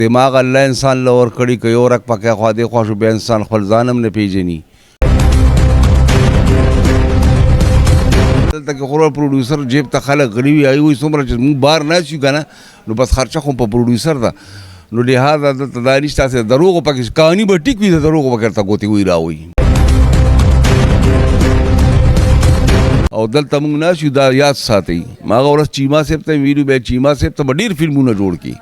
دماغ الله انسان له ورکړي، که یو رګ پکې اخوا دې خوا شو، بیا انسان خپل ځان هم نه پیژني. دلته کې خو پروډوسر جیب ته خلک غلي وي، هغوی وایي څومره چې موږ بار ناست یو که نه، نو بس خرچه خو په پروډوسر ده. نو لهذا دلته دا نشته چې دروغو پکې کهاني به ټیک وي، د دروغو پکې ورته ګوتې وایي راوایي. او دلته موږ ناست یو، دا یاد ساتئ. ما هغه ورځ چیما صاحب ته ویلو، بیا چیما صاحب ته به ډېر فلمونه جوړ کړي،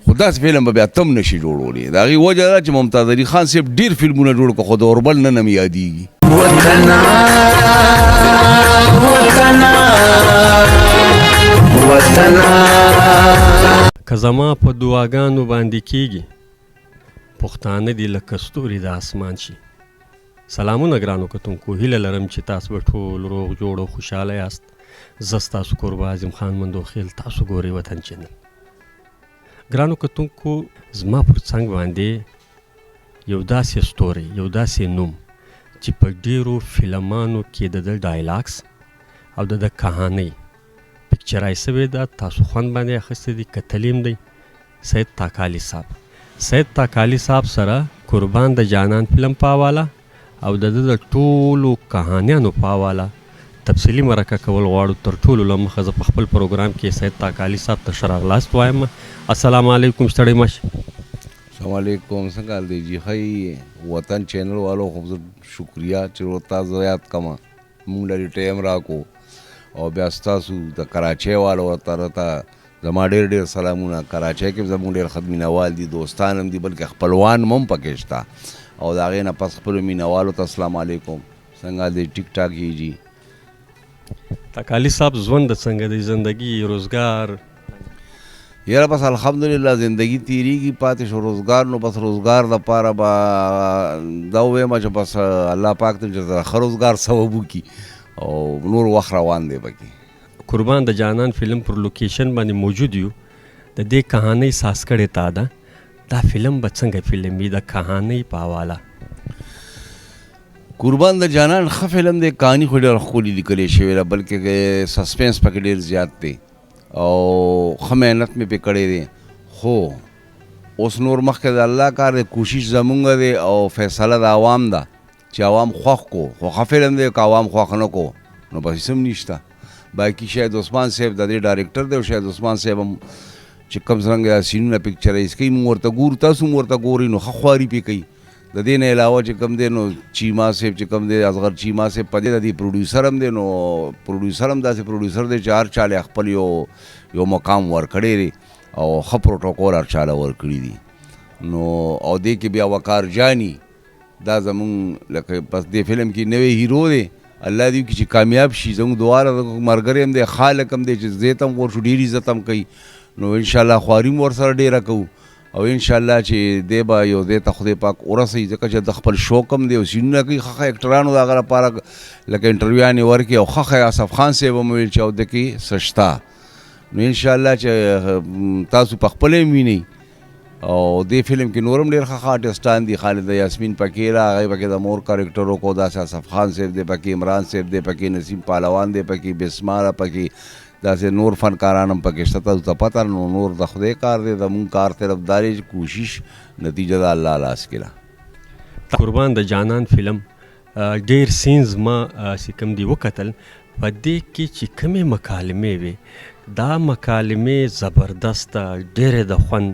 خو داسې فلم به بیا تم نشي جوړولی. د هغې وجه دا چې ممتاز علي خان صاحب ډېر فلمونه جوړ کړه، خو د اوربل نن هم یادېږي. وطنا وطنا وطنا. که زما په دعاګانو باندې کیږي، پښتانه دي لکه ستوري د اسمان شي. سلامونه ګرانو کتونکو، هیله لرم چې تاسو به ټول روغ جوړ او خوشحاله یاست. زه ستاسو کوربه عظیم خان مندوخیل، تاسو ګورئ وطن چینل. ګرانو کتونکو، زما پر څنګ باندې یو داسې ستوری، یو داسې نوم چې په ډیرو فلمانو کې د ده dialogues او د ده کهانۍ picturize شوې ده، تاسو خوند باندې اخیستی دی، کتلی هم دی، سید تاکالي صاحب. سید تاکالي صاحب سره قربان د جانان فلم په حواله او د ده د ټولو کهانیانو په حواله تفصیلي مرکه کول غواړو. تر ټولو له مخه زه په خپل پروګرام کې سید تاکالي صاحب ته ښه راغلاست وایم. السلام علیکم، ستړی مه شئ. السلام علیکم، څنګه حال دی جی؟ ښه یې؟ وطن چینل والو خو زه شکریه چې تاسو یاد کړم، مونږ له دې ټایم راکو. او بیا ستاسو د کراچۍ والو ورته راته زما ډېر ډېر سلامونه. کراچۍ کې زموږ ډېر ښه مینهوال دي، دوستان هم دي، بلکې خپلوان هم پکې شته. او د هغې نه پس خپلو مینهوالو ته السلام علیکم، څنګه دی؟ ټیک ټاک یې جی؟ تکالی صاحب، ژوند څنګه دی؟ زندگی، روزګار؟ یاره بس الحمدلله زندگی تیریږي. پاتې شو روزګار، نو بس روزګار د پاره به دا ووایم چې بس الله پاک ته چې ښه روزګار سبب وکړي، او نور وخت روان دی پکې. قربان د جانان فلم پر لوکیشن باندې موجود یو، د دې کهانۍ ساز کړې تا ده، دا فلم به څنګه فلم وي د کهانۍ په حواله؟ قربان د جانان ښه فلم دی، کهاني خو ډېره ښکلې لیکلې شوې ده، بلکې suspense پکې ډېر زیات دی او ښه محنت مې پرې کړی دی. خو اوس نور مخکې د الله کار دی، کوشش زمونږ دی او فیصله د عوام ده چې عوام خوښ کو، خو ښه فلم دی، که عوام خوښ نه کو نو بس هېڅ هم نشته. باقي شاهد عثمان صاحب د دې director دی، او شاهد عثمان صاحب هم چې کوم څرنګه دا سینونه picturize کوي، موږ ورته ګورو، تاسو هم ورته ګورئ، نو ښه خواري پرې کوي. د دې نه علاوه چې کوم دی نو چیما صاحب چې کوم دی، اصغر چیما صاحب په دې د دې producer هم دی، نو producer هم داسې producer دی چې هر چا له خپل یو یو مقام ورکړی دی او ښه پروتوکول هر چا له ورکړي دي. نو او دې کې بیا وقار جاني، دا زمونږ لکه بس دې فلم کې نوی hero دی، الله دې وکړي چې کامیاب شي. زمونږ دواړه ملګری هم دی، خالق هم دی، چې زه ته هم ورشو ډېر عزت هم کوي، نو انشاءالله خواري هم ورسره ډېره کوو او انشاءالله چې دی به یو ځای ته خدای پاک ورسوي، ځکه چې د خپل شوق هم دی او سینونه کوي. ښه ښه اکټرانو د هغه لپاره لکه انټرویوانې ورکړي، او ښه ښه اصف خان صاحب هم وویل چې او ده کې څه شته. نو انشاءالله چې تاسو په خپله هم وینئ. او دې فلم کې نور هم ډېر ښه ښه آرټسټان دي، خالد یاسمین پکې راغی، پکې د مور character وکړو، داسې اصف خان صاحب دی پکې، عمران صاحب دی پکې، نسیم پهلوان دی پکې، بسما ده پکې، داسې نور فنکاران هم پکې شته، تاسو ته پته. نو نور د خدای کار دی، زموږ کار صرف دا دی چې کوشش، نتیجه د الله لاس کې ده. قربان د جانان فلم ډېر scenes ما چې کوم دی وکتل، په دې کې چې کومې مکالمې وې، دا مکالمې زبردسته، ډېرې د خوند.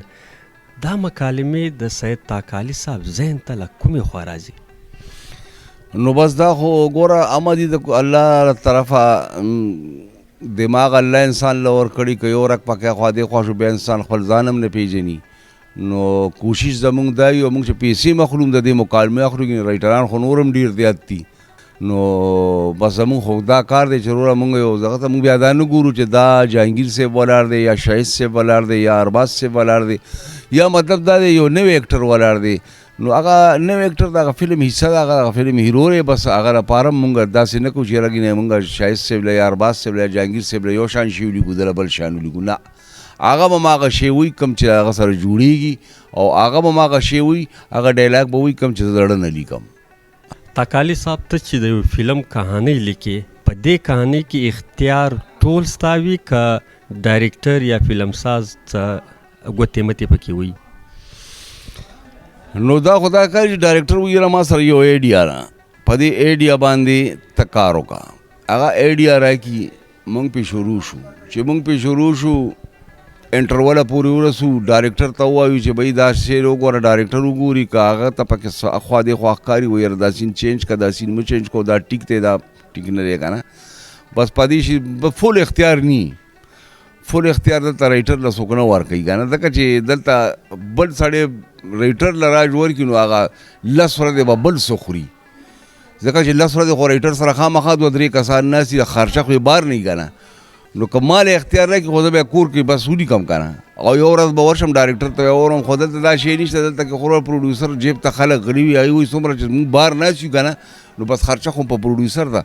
دا مکالمې د سید تاکالي صاحب ذهن ته له کومې خوا راځي؟ نو بس دا خو ګوره امه دي د الله له طرفه دماغ الله انسان له ورکړي، که یو رګ پکې اخوا دې خوا شو، بیا انسان خپل ځان هم نه پیژني. نو کوشش زمونږ دا وي، او موږ چې پیسې هم اخلو هم د دې مکالمې اخلو، writer ان خو نور هم ډېر زیات دي. نو بس زمونږ خو دا کار دی چې وروره مونږ یو دغه ته مونږ بیا دا نه ګورو چې دا جهانګیر صاحب ولاړ دی یا شاهد صاحب ولاړ دی یا ارباز صاحب ولاړ دی، یا مطلب دا دی یو نوی actor ولاړ دی. نو هغه نوی actor د هغه فلم حصه ده، هغه فلم hero دی، بس هغه لپاره هم مونږ داسې نه کوو چې یاره ګینه مونږ شاهد صاحب له یا ارباز صاحب له یا جهانګیر صاحب له یو شان شی ولیکو، دله بل شان ولیکو. نه، هغه به هم هغه شی وایي کوم چې هغه سره جوړېږي، او هغه به هم هغه شی وایي، هغه dialogue به وایي کوم چې زه زړه نه لیکم. تکالي صاحب، ته چې د یو فلم کهانۍ لیکې، په دې کهانۍ کې اختیار ټول ستا وي که director یا فلم ساز څه ګوتې متې پکې وي؟ نو دا خو دا کار چې ډایرکټر وایي یاره ما سره یو ایډیا ده، په دې ایډیا باندې ته کار وکړه. هغه ایډیا راکړي، موږ پرې شروع شو. چې موږ پرې شروع شو انټروله پورې ورسو، ډایرکټر ته ووایو چې بھائی دا شعر وګوره، ډایرکټر وګوري که هغه ته پکې څه اخوا دې خوا ښکاري، وایي یاره دا سین چینج که، دا سین مه چینج کو، دا ټیک دی دا ټیک نه دی که نه. بس په دې شي فول اختیار نی، فول اختیار دلته رایټر له څوک نه ورکوي که نه، ځکه چې دلته بل سړی رایټر له راج ورکړي نو هغه لس ورځې به بل څه خوري، ځکه چې لس ورځې خو رایټر سره خامخا دوه درې کسان ناست دي، خرچه خو یې بار نه وي که نه. نو که ما له اختیار راکړي خو زه بیا کور کې بس ولیکم که نه، او یو ورځ به ورشم ډایرکټر ته به وورم، خو دلته دا شی نشته، دلته کې خو پروډیوسر جیب ته خلک غلي وي، هغوی وایي څومره چې موږ بار ناست یو که نه نو بس خرچه خو په پروډیوسر ده.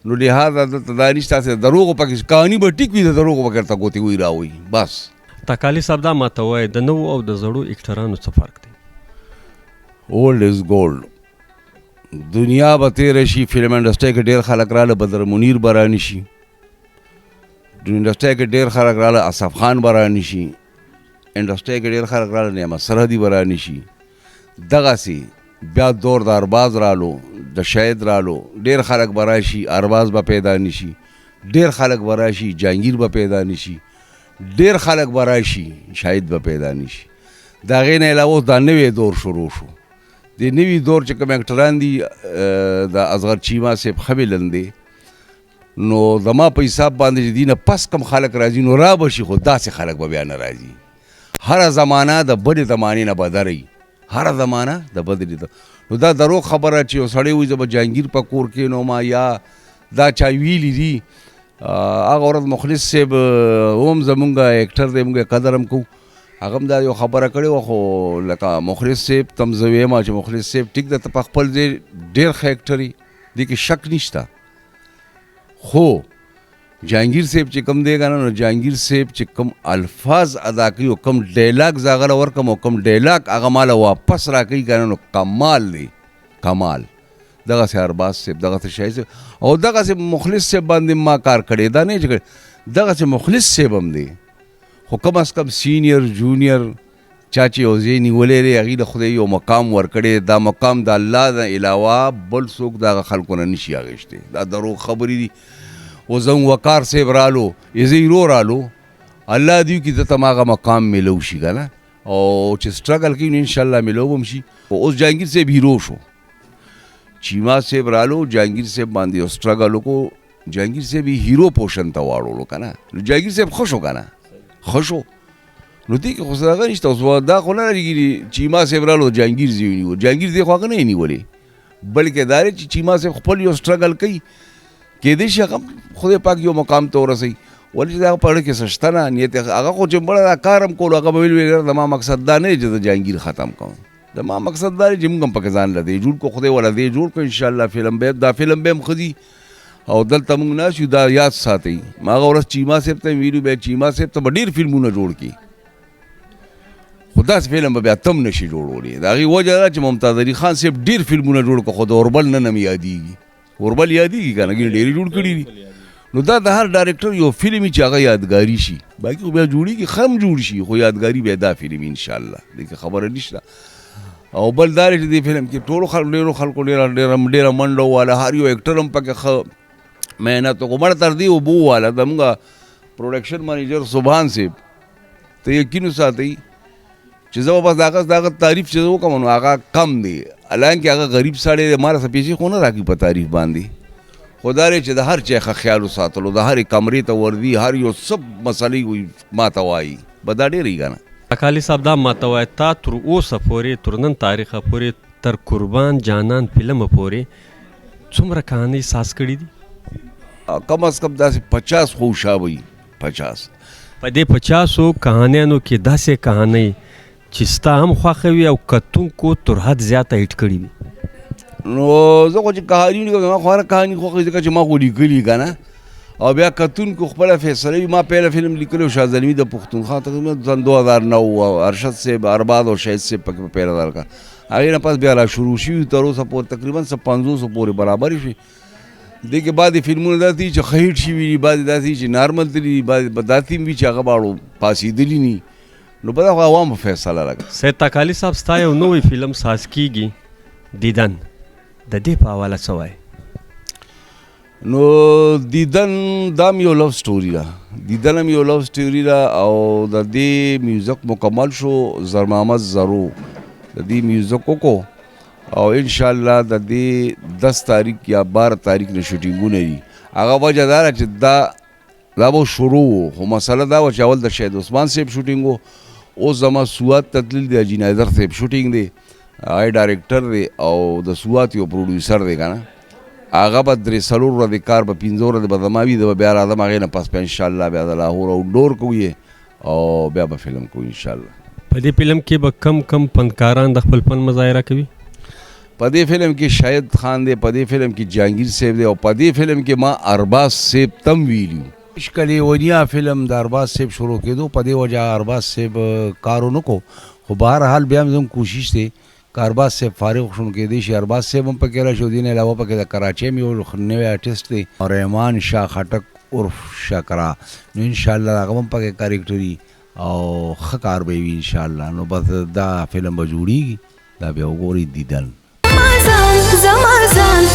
نو لهذا دلته دا نشته چې دروغو پکې کهاني به ټیک وي، د دروغو پکې ورته ګوتې وایي راوایي بس. تکالي صاحب دا ماته وایي د نوو او د زړو اکټرانو څه فرق دی؟ اولډ از ګولډ. دنیا به تېره شي، فلم انډسټرۍ کې ډېر خلک راله، بدر منیر به رانه شي، انډسټرۍ کې ډېر خلک راله، اصف خان به رانه شي، انډسټرۍ کې ډېر خلک راله، نعمت سرحدي به رانه شي. دغسې بیا دور د ارباز رالو، د شاهد رالو، ډېر خلک به راشي، ارباز به پیدا نه شي، ډېر خلک به راشي، جهانګیر به پیدا نه شي، ډېر خلک به راشي، شاهد به پیدا نه شي. د هغې نه علاوه اوس دا نوی دور شروع شو. د نوي دور چې کوم اکټران دي، د اصغر چیما صاحب ښه ویلن دی، نو زما په حساب باندې چې دینه پس کم خلک راځي نو را به شي، خو داسې خلک به بیا نه راځي. هره زمانه د بلې زمانې نه بدره وي، هره زمانه د بدلې ده. نو دا دروغ خبره چې یو سړی وایي زه به جهانګیر په کور کښېنوم یا دا چا ویلي دي. هغه ورځ مخلص صاحب هم زمونږ اکټر دی، مونږ یې قدر هم کوو، هغه هم دا یو خبره کړې وه. خو لکه مخلص صاحب ته هم زه وایم چې مخلص صاحب ټیک ده، ته په خپل ځای ډېر ښه اکټر یې، دې کې شک نشته، خو جهانګیر صاحب چې کوم دی که نه، نو جهانګیر صاحب چې کوم الفاظ ادا کوي او کوم ډایلاګ زه هغه له ورکړم او کوم ډایلاګ هغه ما له واپس راکوي که نه، نو کمال دی، کمال. دغسې ارباز صاحب، دغسې شاهد صاحب او دغسې مخلص صاحب باندې ما کار کړی، دا نه چې کړی، دغسې مخلص صاحب هم دی، خو کم از کم سینیر جونیر چا چې یو ځای نیولی دی هغوی له خدای یو مقام ورکړی، دا مقام د الله نه علاوه بل څوک د هغه خلکو نه نشي اخیستی. دا دروغ خبرې دي. اوس زموږ وقار صاحب رالو، زه هیرو رالو، الله دې وکړي ده ته هم هغه مقام میلو شي که نه، او چې سټرګل کوي نو انشاءالله میلو به هم شي. خو اوس جهانګیر صاحب هیرو شو، چیما صاحب رالو، جهانګیر صاحب باندې یو سټرګل وکړو، جهانګیر صاحب یې هیرو پوشن ته واړولو که نه، نو جهانګیر صاحب ښه شو که نه، ښه شو. نو دې کې خو څه هغه نشته. اوس دا خو نه راځي چیما صاحب رالو جهانګیر ځای ونیو، جهانګیر ځای خو هغه نه یې نیولې، بلکې دا دی چې چیما صاحب خپل یو سټرګل کوي، کېدای شي هغه خدای پاک یو مقام ته ورسوي. ولې چې د هغه په اړه کې څه شته نه نیت، هغه خو چې مړه دا کار هم کولو، هغه به ویل یاره زما مقصد دا نه دی چې زه جهانګیر ختم کړم، زما مقصد دا دی چې موږ هم پکې ځان له دی جوړ کړو، خدای وله دی جوړ کړو انشاءالله. فلم به دا فلم به هم ښه ځي او دلته موږ ناست یو، دا یاد ساتئ. ما هغه ورځ چیما صاحب ته ویلو، بیا چیما صاحب ته به ډېر فلمونه جوړ کړي، خو داسې فلم به بیا تم نه شي جوړولی. د هغې وجه دا چې ممتاز علي خان صاحب ډېر فلمونه جوړ کړو، خو د اوربل نن هم یادېږي، اوربل یادېږي که نه، ګینه ډېر یې جوړ کړي دي. نو دا د هر ډایرکټر یو فلم وي چې هغه یادګاري شي، باقي خو بیا جوړېږي، ښه هم جوړ شي، خو یادګاري بیا دا فلم وي انشاءالله، دې کې خبره نشته. او بل دا دی چې دې فلم کې ټولو خلکو ډېرو خلکو ډېره ډېره ډېره منډه وواله، هر یو اکټر هم پکې ښه محنت وکړو. مړه تر دې اوبه وواله. زموږ پروډکشن منیجر سبحان صاحب ته یقین وساتئ چې زه به بس د هغه تعریف چې زه وکړم نو هغه کم دی، حالانکه هغه غریب سړی دی، ما له څه پیسې خو نه راکوي په تعریف باندې، خو دا دی چې د هر چا ښه خیال وساتلو، د هرې کمرې ته ورځي، هر یو څه مسلې وي ما ته وایي، به دا ډېر وي که نه. اکالي صاحب دا ما ته وایه، تا تر اوسه پورې تر نن تاریخه پورې تر قربان جانان فلمه پورې څومره کهانۍ ساز کړي دي؟ کم از کم داسې 50 خو شا وي، 50. په دې 50 کهانیانو کې داسې کهانۍ چې ستا هم خوښه وي او کتونکو تر حد زیاته هیټ کړي وي؟ نو زه خو چې کهاني ولیکم، زما خو هره کهاني خوښه وي، ځکه چې ما خو لیکلي که نه، او بیا کتونکو خپله فیصله وي. ما پهله فلم لیکلی و شاه زلمي د پښتونخوا، تقریباً سن 2009 و، ارشد صاحب ارباد او شاهد صاحب پکې په پهله ورکړه. هغې نه پس بیا را شروع شوي تر اوسه پورې تقریباً څه 50 پورې برابرې شوې. دې کې بعضې فلمونه داسې دي چې ښه هیټ شوي دي، بعضې داسې دي چې نارمل تللي دي، بعضې به داسې هم وي چې هغه باړو پاڅېدلي نه. نو به دا خو عوامو فیصله ده. سید تکالي صاحب، ستا یو نوی فلم ساز کیږي دیدن، د دې په حواله څه وایې؟ نو دیدن دا هم یو لو سټوري ده، دیدن هم یو لو سټوري ده، او د دې میوزک مکمل شو، زر محمد زرو د دې میوزک وکړو، او ان شاء الله د دې 10 تاریخ یا 12 تاریخ نه شوټینګونه دي. هغه وجه دا ده چې دا به شروع وو، خو مسله دا وه چې اول د شهید عثمان صاحب شوټینګ وو، اوس زما سوات ته تلل دي، حاجي نادر صاحب شوټینګ دی، هغه ډایرکټر دی او د سوات یو پروډیوسر دی که نه، هغه به درې څلور ورځې کار به پنځه ورځې به زما وي، زه به بیا راځم، هغې نه پس به انشاءالله بیا د لاهور او ډور کوو یې او بیا به فلم کوو انشاءالله. په دې فلم کې به کم کم فنکاران د خپل فن مظاهره کوي؟ په دې فلم کې شاهد خان دی، په دې فلم کې جهانګیر صاحب دی، او په دې فلم کې ما ارباز صاحب تم ویلي وو. عشق لیونیا فلم د ارباز صاحب شروع کېدو، په دې وجه ارباز صاحب کار ونه کړو، خو بهرحال بیا هم زموږ کوشش دی که ارباز صاحب فارغ شو نو کېدای شي ارباز صاحب هم پکې راشي، او دې نه علاوه پکې د کراچۍ هم یو نوی آرټسټ دی رحمان شاه خټک عرف شکرا، نو انشاءالله هغه هم پکې کریکټر وي او ښه کار به یې وي انشاءالله. نو بس دا فلم به جوړېږي، دا بیا وګورئ دیدن. زما ځان